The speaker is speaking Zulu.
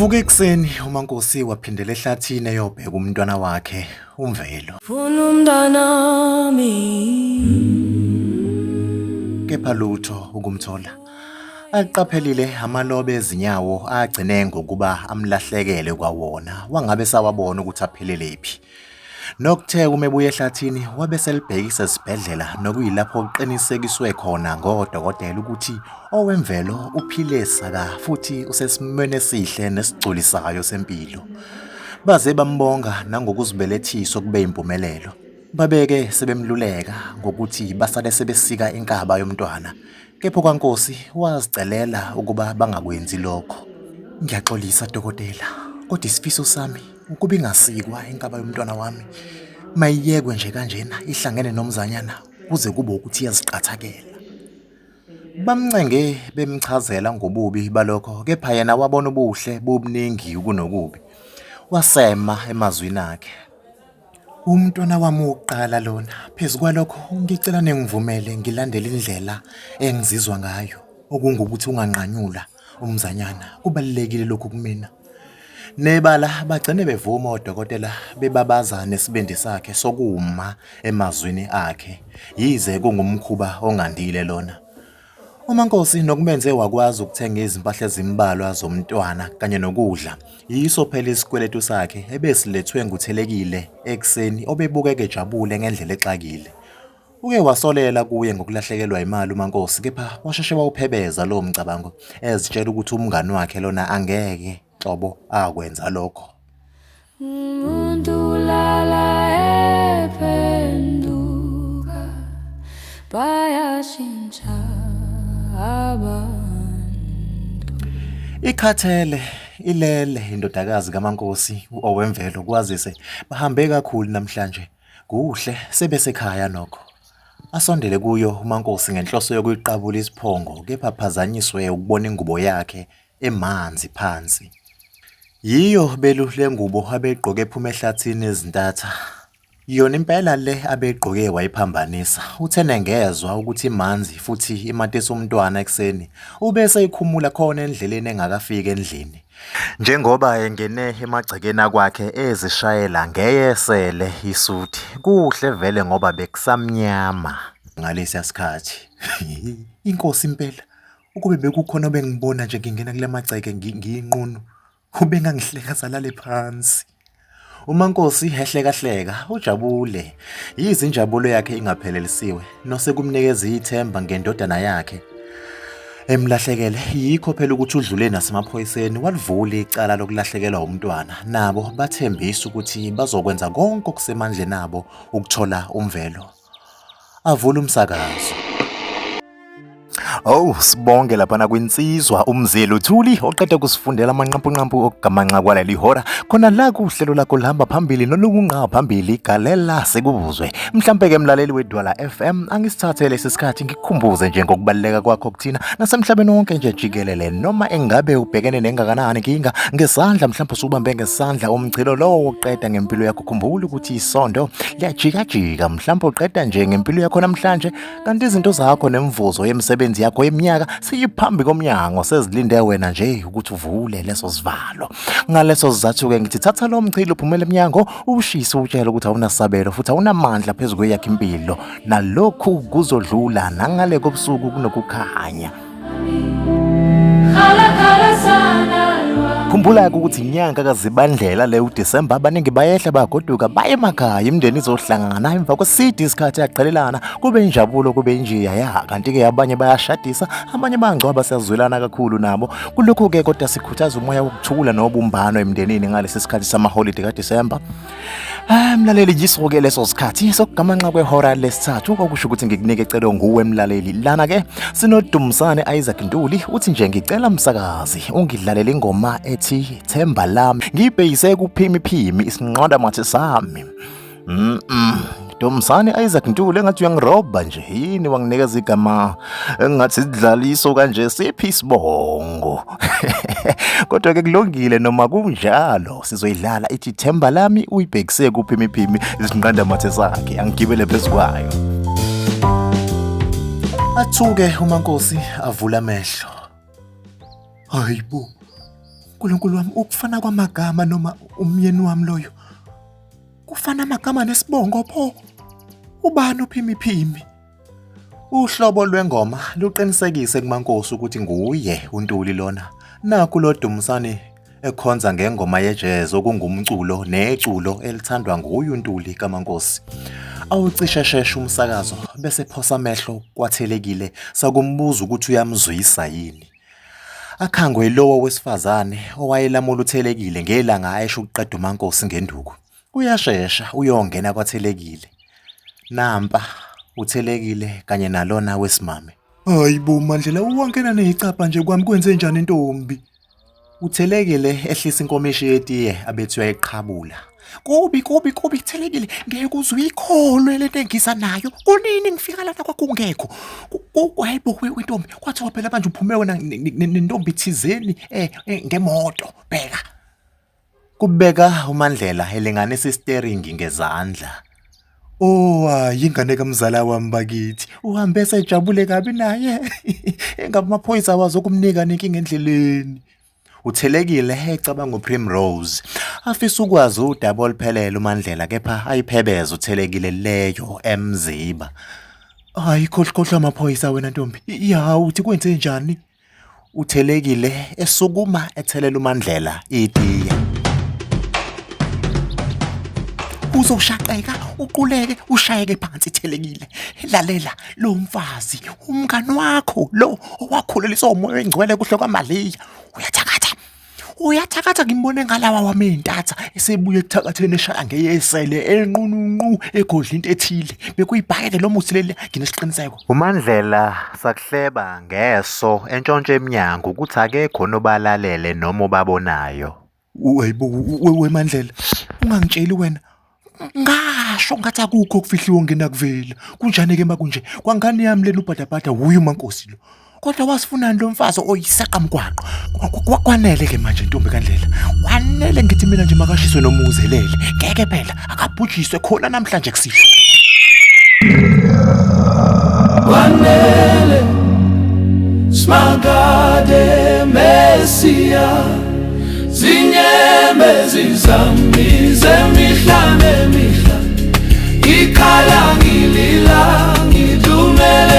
Uvuke ekuseni uMaNkosi waphindela ehlathini eyobheka umntwana wakhe uMvelo. Funa umntanami. Kepha lutho ukumthola. Aqaphelile amalobe ezinyawo agcine ngokuba amlahlekele kwawona wangabe sawabona ukuthi aphelelephi. Nokuthe uma ebuya ehlathini wabe selibhekisa esibhedlela nokuyilapho kuqinisekiswe khona ngodokotela ukuthi owemvelo uphile saka futhi usesimweni esihle nesigculisayo sempilo. Baze bambonga nangokuzibelethisa okube impumelelo. Babeke sebemluleka ngokuthi basale sebesika inkaba yomntwana. Kepha okaNkosi wazicelela ukuba bangakwenzi lokho. Ngiyaxolisa dokotela, kodwa isifiso sami ukuba ingasikwa inkaba yomntwana wami. Mayiyekwe nje kanjena ihlangene nomzanyana kuze kube ukuthi iyaziqathakela. Bamncenge bemchazela ngobubi balokho kepha yena wabona ubuhle bubuningi kunokubi. Wasema emazwini akhe. Umntwana wami wokuqala lona. Phezu kwalokho ngicela ningivumele ngilandele indlela engizizwa ngayo, okungukuthi unganqanyula umzanyana. Kubalulekile lokhu kumina. Nebala bagcine bevuma odokotela bebabaza nesibindi sakhe sokuma emazwini akhe, yize kungumkhuba ongandile lona. UMaNkosi nokumenze wakwazi ukuthenga izimpahla ezimbalwa zomntwana kanye nokudla. Yiso phela isikweletu sakhe ebesilethwe nguThelekile ekuseni obebukeka ejabule ngendlela exakile. Uke wasolela kuye ngokulahlekelwa imali uMaNkosi kepha washeshe wawuphebeza lowo mcabango ezitshela ukuthi umngani wakhe lona angeke nhlobo akwenza lokho. Umuntu ulala ephenduka, bayashintsha abantu. Ikhathele ilele indodakazi kaMaNkosi u-Owemvelo kwazise bahambe kakhulu namhlanje. Kuhle sebesekhaya nokho. Asondele kuyo uMaNkosi ngenhloso yokuyiqabula isiphongo kepha aphazanyiswe ukubona ingubo yakhe emanzi phansi. Yiyo belu le ngubo abeyigqoke ephuma ehlathini ezintatha. Yona impela le abeyigqoke wayiphambanisa. Uthe nengezwa ukuthi imanzi futhi imatisa umntwana ekuseni, ube eseyikhumula khona endleleni engakafiki endlini. Njengoba engene emagcekeni akwakhe ezishayela ngeyesele isuthi. Kuhle vele ngoba bekusamnyama ngalesiya sikhathi. Inkosi impela Ukube bekukhona obengibona nje ngingena kule magceke ngiyinqunu, ubengangihleka salale phansi. UMaNkosi ehlekahleka ujabule. Yize injabulo yakhe ingaphelelisiwe, nosekumnikeza ithemba ngendodana yakhe emlahlekele. Yikho phela ukuthi udlule nasemaphoyiseni walivula icala lokulahlekelwa umntwana. Nabo bathembisa ukuthi bazokwenza konke okusemandleni abo ukuthola uMvelo. Avule umsakazo. Oh, sibonge laphana kwinsizwa uMzelu Thuli oqeda kusifundela amanqampunqampu okugamanxa kwaleli hora. Khona la kuhlelo lakho lihamba phambili nolungunqa phambili galela sikuzwe. Mhlampe ke mlaleli weDwala FM angisithathe lesi sikhathi ngikukhumbuze nje ngokubaluleka kwakho kuthina nasemhlabeni wonke nje jikelele noma engabe ubhekene nengakanani inkinga ngesandla mhlawumbe usubambe ngesandla umchilo lowo uqeda ngempilo yakho khumbula ukuthi isondo liyajikajika mhlawumbe uqeda nje ngempilo yakho namhlanje kanti izinto zakho nemvuzo yemisebenzi yakho yeminyaka siyiphambi komnyango sezilinde wena nje ukuthi uvule leso sivalo ngaleso sizathu-ke ngithi thatha lo mchilo uphumele emnyango ushise utshele ukuthi awunasabelo futhi awunamandla phezu kweyakho impilo nalokhu kuzodlula nangale kobusuku kunokukhanya. Khumbula-ke ukuthi inyanga kaZibandlela le uDisemba abaningi bayehla bagoduka baye emakhaya imindeni izohlangana emva kweside isikhathi yaqhelelana kube injabulo kube injiya ya kanti-ke abanye bayashadisa abanye bayangcwaba siyazwelana kakhulu nabo kulokhu-ke kodwa sikhuthaza umoya wokuthula nobumbano emndenini ngalesi sikhathi samaholide kaDisemba. Ah, mlaleli yiso-ke leso sikhathi sokugamanxa kwehora lesithathu okusho ukuthi ngikunike ecelo nguwe mlaleli lana-ke sinodumisane Isaac Ntuli uthi nje ngicela msakazi ungidlalele ingoma ethi themba lami ngiyibhekise kuphimiphimi isinqanda mathe sami Mm -mm. Dumisani Isaac Ntuli engathi uyangiroba nje yini wanginikeza igama engathi sidlaliso kanje siphi isibongo kodwa ke kulungile noma kunjalo sizoyidlala ithi themba lami uyibhekise kuphi imiphimi izinqanda mathe sakhe angigibele phezu kwayo Athuke uMaNkosi avula amehlo. Hayibo. Nkulunkulu wami, ukufana kwamagama noma umyeni wami loyo. Kufana amagama nesibongo pho. Ubani uPhimiphimi? Uhlobo lwengoma luqinisekise kuMaNkosi ukuthi nguye uNtuli lona. Nakhu lo Dumisani ekhonza ngengoma ye-jazz okungumculo neculo elithandwa nguye uNtuli kaMaNkosi. Awucishe sheshe umsakazo bese phosa amehlo kwathelekile sakumbuza ukuthi uyamzwisa yini. Akhangwe yilowo wesifazane owayelamula uThelekile ngelanga ayesho ukuqeda uMaNkosi ngenduku. Uyashesha uyongena kwaThelekile. Nampa uThelekile kanye nalona wesimame. Hayi bo Mandlela uwangena nezicabha nje kwami kwenze njani ntombi? Uthelekile ehlisa inkomishi yetiye abethi uyayiqhabula. Kubi kubi kubi Thelekile ngeke uze uyikholwe lento engisa nayo. Kunini ngifika lana kwakungekho. Hayi bo wentombi kwathiwa phela manje uphume wena nentombi thizeni ngemoto bheka. Kubeka uMandlela elinganisa isiteringi ngezandla. Oh, hayi ingane kamzala wami bakithi. Uhambe esejabule kabi naye. Engabe amaphoyisa awazokumnika nenkinga endleleni. Uthelekile ecabanga uPrimrose. Afisa ukwazi udaba oluphelele uMandlela kepha ayiphebeze uthelekile leyo emziba. Hayi khohlwa amaphoyisa wena ntombi. Ya uthi kwenze njani? Uthelekile esukuma ethelela uMandlela itiye. Uzoshaqeka, uquleke, ushayeke phansi Thelekile. Lalela lo mfazi, umngani wakho lo owakhuleliswa umoya oyingcwele kuhle kwaMaliya. Uyathakatha. Uyathakatha ngimbone ngalawa wami ey'ntatha esebuye ekuthakatheni eshaya ngeyesele enqununqu egodla into ethile. Bekuyibhakede lo muthi leli nginesiqiniseko. UMandlela sakuhleba ngeso entshontshe emnyango ukuthi akekho nobalalele noma obabonayo. Hayibo weMandlela ungangitsheli wena ngasho ngathi akukho okufihliwe ongenakuvela kunjani-ke makunje kwangane yami lena ubhadabhada wuye umankosi lo kodwa wasifunani lo mfazi oyiseqa mgwaqo kwanele-ke manje ntombi kandlela kwanele ngithi mina nje makashiswe nomuzelele ngeke phela akabhujiswe khona namhlanje kusihlwa Kwanele Smakade Mesiya Zinyembezi zami zemihla nemihla Ngikhala ngilila ngidumele.